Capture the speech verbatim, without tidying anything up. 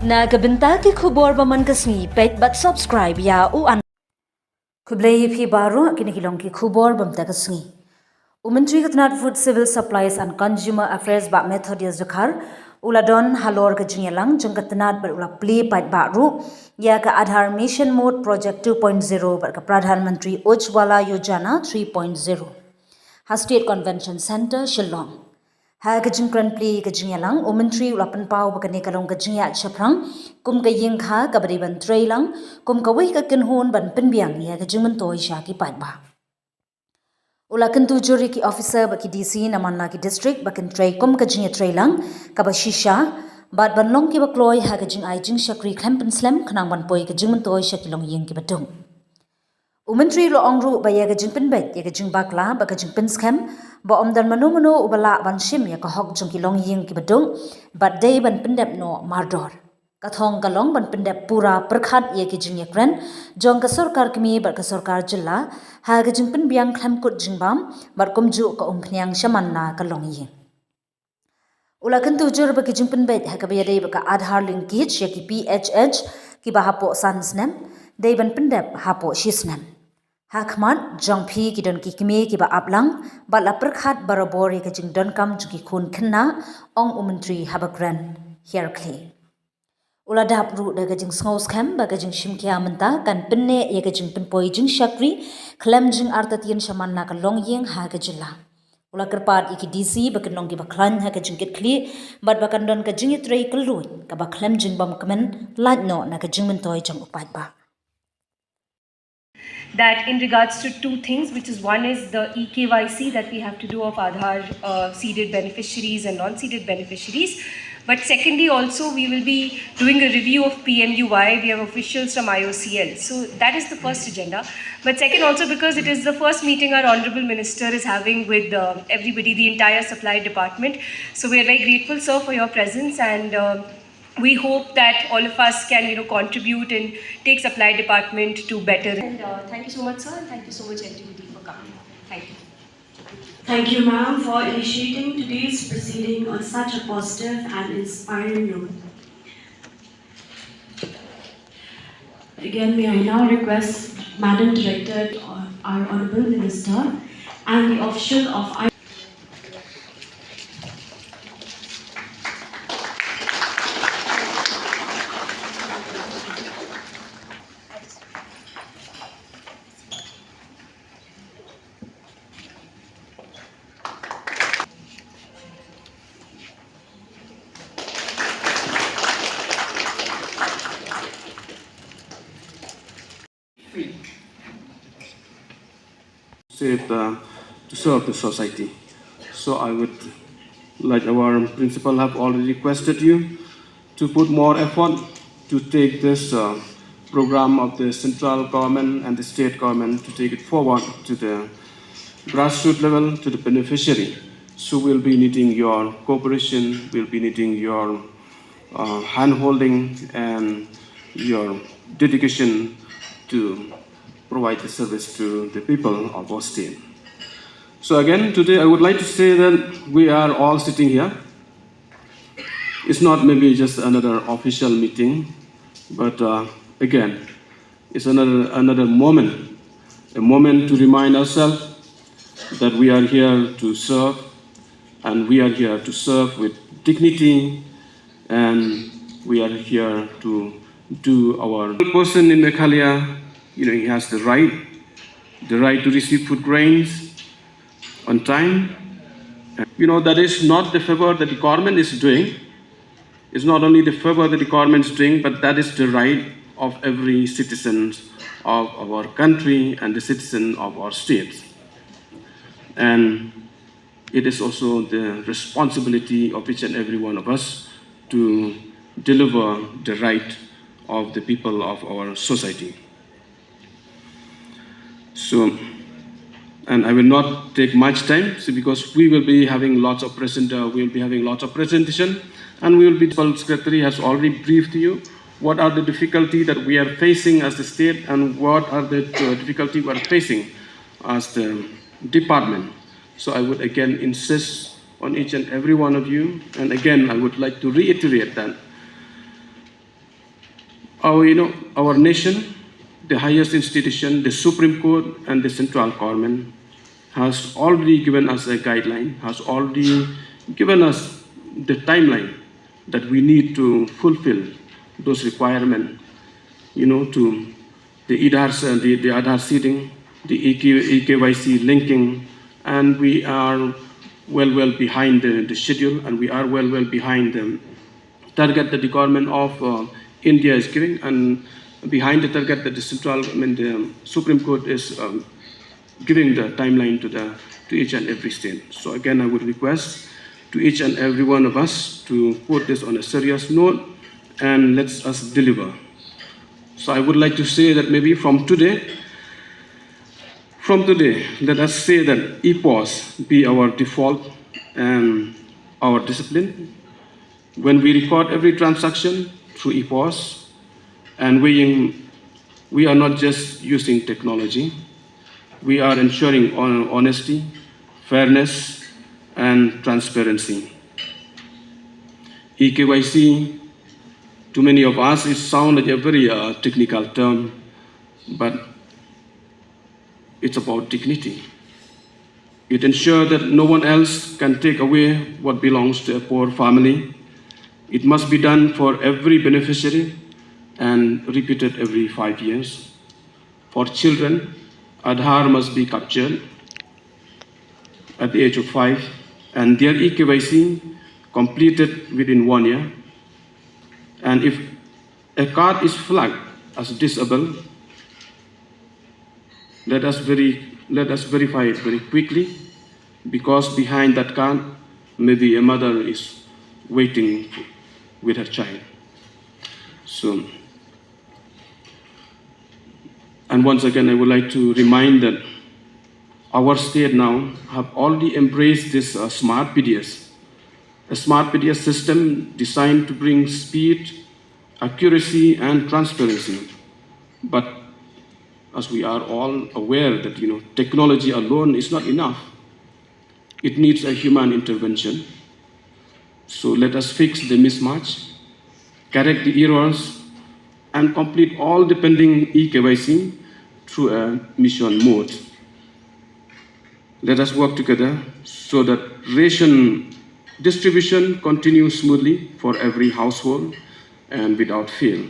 Na ka bynta ki khubor ba man ka sngi, peit bad subscribe ïa u an. Khublei ïa phi baroh, kine ki long ki khubor ba mynta ka sngi. U Myntri ka tnad Food, Civil Supplies and Consumer Affairs, Bah Methodius Dkhar, u la don halor ka jingïalang jong ka tnad bad u la plie paidbah ruh ïa ka Aadhaar Mission Mode Project two point zero bad ka Pradhan Mantri Ujjwala Yojana three point zero ha State Convention Centre, Shillong. Ha ka jingkren plie ka jingïalang, u Myntri u la pynpaw ba kane ka long ka jingïaid shaphrang kum ka ïing kha kaba dei ban trei lang kum kawei ka kynhun ban pynbiang ïa ka jingmyntoi sha ki paidbah. U la kyntu jur ïa ki officer bad ki D C na man la ki district ba kin trei kum ka jingïatreilang kaba shisha bad ban long kiba kloi ha ka jingai jingshakri khlem pynslem khnang ban poi ka jingmyntoi sha ki longïing kiba duk. U Myntri u la ong ruh ba ïa ka jingpynbeit ïa ka jingbakla bad ka jingpynskhem ba ym don mano mano uba lah ban shim ïa ka hok jong ki longïing kiba duk bad dei ban pyndep noh mardor. Ka thong ka long ban pyndep pura pyrkhat ïa ki jingïakren jong ka sorkar kmie bad ka sorkar jylla ha ka jingpynbiang khlem kut jingbam bad kumjuh ka umphniang sha man la ka longïing. U la kyntu jur ba ki jingpynbeit ha kaba ïadei bad ka Aadhaar linkage ïa ki P H H kiba hapoh san snem dei ban pyndep hapoh shi snem. Ha khmat jong phi ki don ki kmie kiba ap lang bad la pyrkhat barabor ïa ka jingdonkam jong ki khun khynnah, ong u Myntri haba kren hiar khlieh. U la dap ruh da ka jingsngewskhem ba ka jingshim khia mynta kan pynneh ïa ka jingpynpoi jingshakri khlem jingartatien sha man la ka longïing ha ka jylla. U la kyrpad ïa ki D C ba kin long kiba khlaiñ ha ka jingkitkhlieh bad ba kan don ka jingïatrei kylluid kaba khlem jingbymkmen lait noh na ka jingmyntoi jong u paidbah. That in regards to two things, which is one is the e K Y C that we have to do of Aadhaar uh, seeded beneficiaries and non-seeded beneficiaries. But secondly, also we will be doing a review of P M U Y. We have officials from I O C L. So that is the first agenda. But second, also because it is the first meeting our Honorable Minister is having with uh, everybody, the entire supply department. So we are very grateful, sir, for your presence and uh, we hope that all of us can, you know, contribute and take supply department to better. And uh, thank you so much, sir, and thank you so much, N T V D, for coming. Thank you. Thank you, ma'am, for initiating today's proceeding on such a positive and inspiring note. Again, may I now request Madam Director, uh, our Honorable Minister, and the official of I State, uh, to serve the society. So I would, like our principal have already requested you, to put more effort to take this uh, program of the central government and the state government to take it forward to the grassroots level, to the beneficiary. So we'll be needing your cooperation, we'll be needing your uh, hand holding and your dedication to provide the service to the people of our state. So again, today I would like to say that we are all sitting here. It's not maybe just another official meeting, but uh, again, it's another, another moment, a moment to remind ourselves that we are here to serve, and we are here to serve with dignity, and we are here to do our person in Meghalaya, you know, he has the right, the right to receive food grains on time. You know, that is not the favor that the government is doing. It's not only the favor that the government is doing, but that is the right of every citizen of our country and the citizen of our state. And it is also the responsibility of each and every one of us to deliver the right of the people of our society. So, and I will not take much time, so because we will be having lots of present, uh, we will be having lots of presentation, and we will be, the secretary has already briefed you what are the difficulty that we are facing as the state and what are the uh, difficulty we are facing as the department. So I would again insist on each and every one of you, and again I would like to reiterate that Our, you know, our nation, the highest institution, the Supreme Court and the central government has already given us a guideline, has already given us the timeline that we need to fulfill those requirements, you know, to the Aadhaar, uh, the, the Aadhaar seeding, the E K, E K Y C linking, and we are well, well behind the, the schedule, and we are well, well behind the target that the government of uh, India is giving, and behind the target that the central, I mean, the Supreme Court is um, giving the timeline to the to each and every state. So again, I would request to each and every one of us to put this on a serious note and let's us deliver. So I would like to say that maybe from today, from today, let us say that EPOS be our default and our discipline. When we record every transaction through EPOS and weighing, we are not just using technology, we are ensuring hon- honesty, fairness, and transparency. E K Y C, to many of us, it sounds like a very uh, technical term, but it's about dignity. It ensures that no one else can take away what belongs to a poor family. It must be done for every beneficiary and repeated every five years. For children, Aadhaar must be captured at the age of five and their E K Y C completed within one year. And if a card is flagged as disabled, let us very let us verify it very quickly, because behind that card maybe a mother is waiting with her child. So, and once again, I would like to remind that our state now have already embraced this uh, smart P D S, a smart P D S system designed to bring speed, accuracy, and transparency. But as we are all aware that, you know, technology alone is not enough. It needs a human intervention. So let us fix the mismatch, correct the errors, and complete all the pending E K Y C through a mission mode. Let us work together so that ration distribution continues smoothly for every household and without fail.